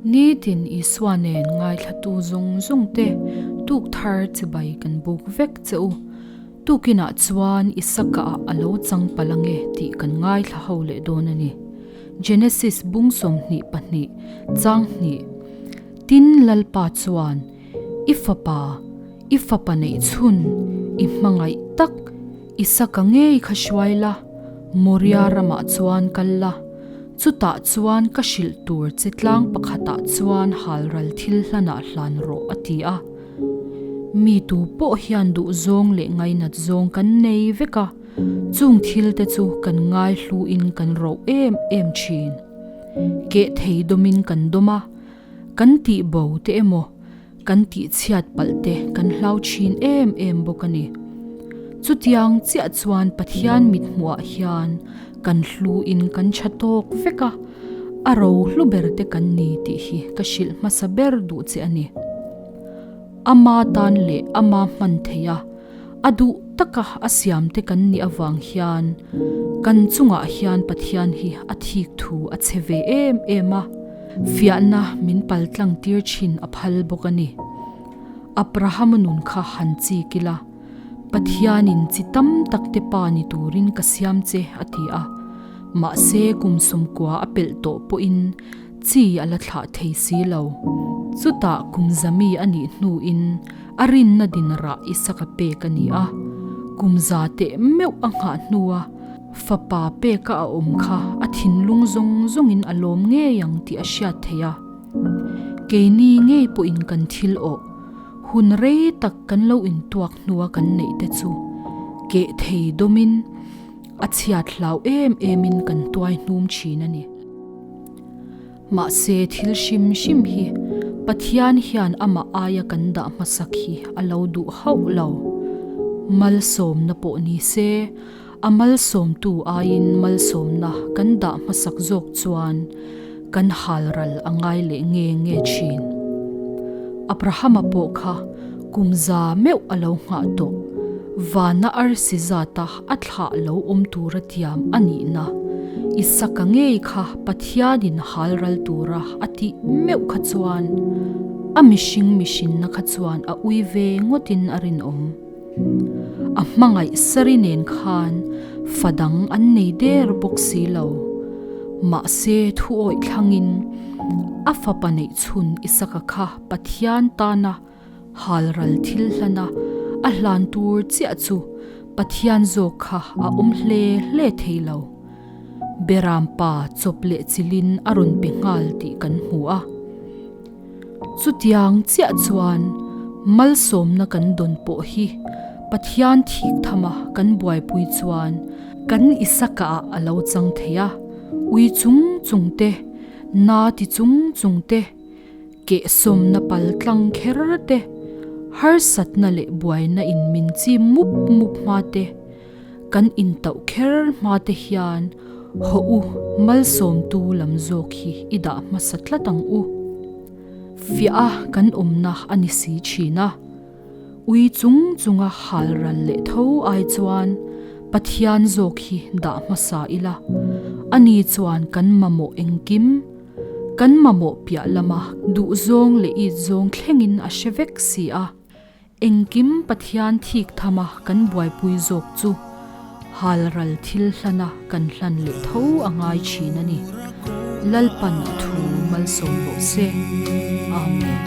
Nitin Isua nen ngaithlatu zawng zawng te tuk thar chibai kan buk vek che u. Tukinah chuan Isaka ah a lo chang palh ange tih kan ngaithla ho leh dawn a ni. Genesis bung 22 chang hnih Tin Lalpa chuan I fapa, i fapa neih chhun, i hmangaih tak, Isaka ngei kha hruai la, Moria ramah chuan kal la, chutah chuan ka hrilh tur che tlang pakhatah chuan halral thil hlanah hlan rawh a ti a. Mi tu pawh hian duhzawng leh ngainat zawng kan nei vek a, chung thil te chu kan ngaihluin kan roh em em thin. Keh thei dawmin kan dawm a, kan tih bo te emaw, kan tih chhiat palh te kan hlau thin em em bawk a ni. Chutiang chiah chuan Pathian mithmuhah hian kan hluin kan tha tawk vek a, a ro hlu ber te kan ni tih hi ka hrilh hmasa ber duh che a ni. Ama tan leh ama hman theih a, a duh taka a siam te kan nih avang hian kan chungah hian Pathian hi a thik thu a che ve em em a, fiahna min paltlang tir thin a phal bawk a ni. Abrahama nun kha han chik ila, Pathianin chi tam tak te pa ni turin ka siam che a ti a, mahse kum sawmkua a pelh tawh pawhin chi a la thlah thei si lo. Chutah kum zami a nih hnuin a rinna din rah Isaka pek a ni a, kum za teh meuh a nghah hnua fapa peka a awm kha a thinlung zawng zawngin a lawm ngei ang tih a hriat theih a. Keini ngei pawhin kan thil awh hun rei tak kan lo intuak hnua kan neih te chu keh thei dawmin a chhiat hlau em emin kan tuai hnum thin a ni. Mahse thil hrim hrim hi Pathian hian amah aia kan dah hmasak hi a lo duh hauh lo. Malsawmna pawh ni se, a malsawmtu aiin malsawmna kan dah hmasak zawk chuan kan halral a ngai leh nge nge thin. Abrahama pawh kha kum za meuh a lo nghah tawh. Vana arsi zata a thlah lo awm tura tiam a nihna Isaka ngei kha Pathianin halral tura a tih meuh kha chuan a mihring mihrinna kha chuan a ui ve ngawtin a rinawm. A hmangaih sari nen khan fa dang an nei der bawk si lo. Mahse thuawih thlangin a fapa neih chhun Isaka kha Pathian tana Halral thil hlana a hlan tur chiah chu Pathian zawk kha a awm hle hle thei lo. Beram pa chawp leh chilin a rawn pe nghal tih kan hmu a. Chutiang chiah chuan malsawmna kan dawn pawh hi Pathian thik thama kan buaipui chuan kan Isaka ah a lo chang thei a, ui chung chung te, na ti chung chung te, Kehsawmna pal tlang kher te, harsatna leh buaina in min chim mup mup hma te, kan intauh kher hma te hian hawh u malsawmtu lam zawk hi i dah hmasa tlat ang u. Fiah a kan awmna a ni si thin a. Ui chung chunga hal ral leh tho ai chuan Pathian zawk hi dah hmasa ila, ani chuan kan mamawh engkim, Kan mamawh piah lama duhzawng leh itzawng thlengin a hre vek si a, engkim Pathian thik thama kan buaipui zawk chu halral thil hlana kan hlan leh tho a ngai thin a ni. Lalpan a thu malsawm rawh se. Amen.